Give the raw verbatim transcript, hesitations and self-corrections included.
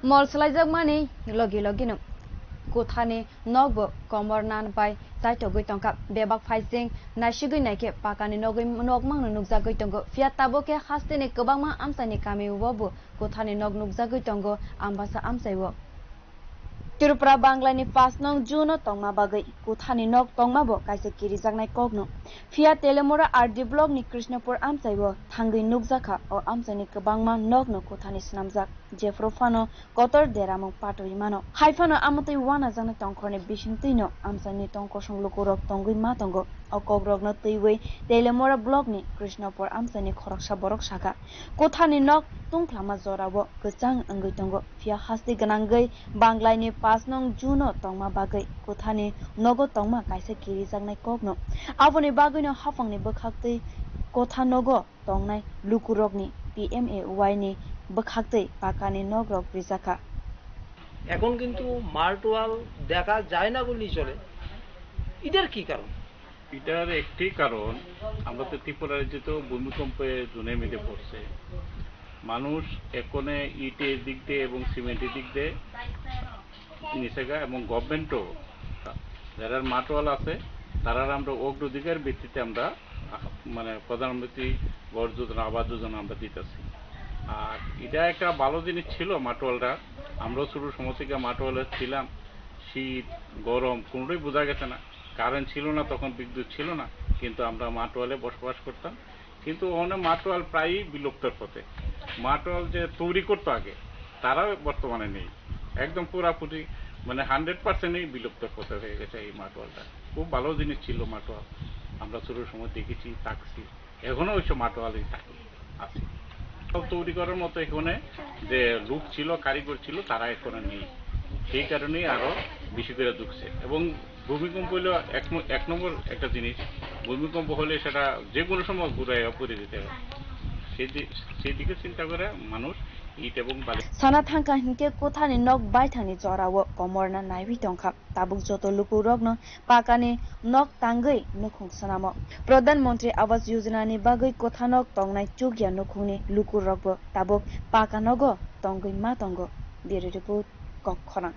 Mol swlaijakmani logi logino kuthani nokbo komor nan bai chaitogwi tongkha. Bebak phaising naisigwi naikhe pakani nogwi nokmangno nukjagwi tongo. Phiya tabuk khe hasteni kwbangma amchaini kamio bo kuthani nok nukjagwi tongo Ambasa amchaio. Tripura Banglani pash nong June-o tongma bagwi kuthani nok tongmabo kaisa kirijaknai kokno. Phiya Telemora R D blockni Krishnapur amchaio thangwi nukjakha. O amchaini kwbangma nokno kuthani swnamjak. Jephru phano kotor deramung patwi mano. Hai phano amotwi wanajaknai tongkhorni bisingtwino amchaini tong kosong lukurok tongwi ma tongo. O kokrokno twiwi Telemora blockni Krishnapur amchaini khoroksa borok sakha, kuthani nok tungkhlama jorao kwchang wngwi tongo. Phiya hasti gwnangwi Banglaini pash nong June-o tongma bagwi kuthani nogo tongma kaisa kirijaknai kokno. Aboni bagwino haphangni bwkhaktwi kotha nogo tongnai lukurokni P M A Y ni bwkhaktwi pakani nokrok rijakha. এখন কিন্তু মার্ট ওয়াল দেখা যায় না বললেই চলে। এটার কি কারণ? এটার একটি কারণ, আমরা তো ত্রিপুরা রাজ্যে তো ভূমিকম্পে জোনের মধ্যে পড়ছে। মানুষ এখনে ইটের দিক দিয়ে এবং সিমেন্টের দিক দিয়ে নিষেধা এবং গভর্নমেন্টও যারা মাটোয়াল আছে, তারার আমরা অগ্রাধিকার ভিত্তিতে আমরা, আহ, মানে প্রধানমন্ত্রী ঘর যোজনা, আবাস যোজনা আমরা দিতেছি। আর এটা একটা ভালো জিনিস ছিল মাটোয়ালটা। আমরাও ছোট সময় থেকে মাটোয়ালে ছিলাম। শীত, গরম কোনোটাই বোঝা গেছে না। কারেন্ট ছিল না, তখন বিদ্যুৎ ছিল না, কিন্তু আমরা মাটোয়ালে বসবাস করতাম। কিন্তু ওখানে মাটোয়াল প্রায়ই বিলুপ্তর পথে। মাটোয়াল যে তৈরি করতো আগে, তারাও বর্তমানে নেই। একদম পুরাপুরি, মানে, হান্ড্রেড পার্সেন্টই বিলুপ্তর পথে হয়ে গেছে এই মাটোয়ালটা। খুব ভালো জিনিস ছিল মাটোয়াল, আমরা ছোট সময় দেখেছি, থাকছি, এখনো ওইসব মাটোয়ালই থাকে, আছে। সব তৈরি করার মতো এখানে যে লোক ছিল, কারিগর ছিল, তারা এখন আর নেই। সেই কারণেই আরো বেশি করে ঢুকছে। এবং ভূমিকম্প হলো এক ন-, এক নম্বর একটা জিনিস। ভূমিকম্প হলে সেটা যে কোনো সময় ঘুরে পড়ে যেতে হয়। সেই দি-, সেই দিকে চিন্তা করে মানুষ ইট এবং বালি Sana thangkha hinkhe kuthani nok baithangni jorao komorna naiwi tongkha. Tabuk joto lukurokno pakani nok tangwi nukhung swnamo. Pradhan Mantri Awas Yojana ni bagwi kotha nok tongnai chukya nukhungni lukurokbo tabuk paka nogo tongwi ma tongo. Bureau Report, Kokkhorang.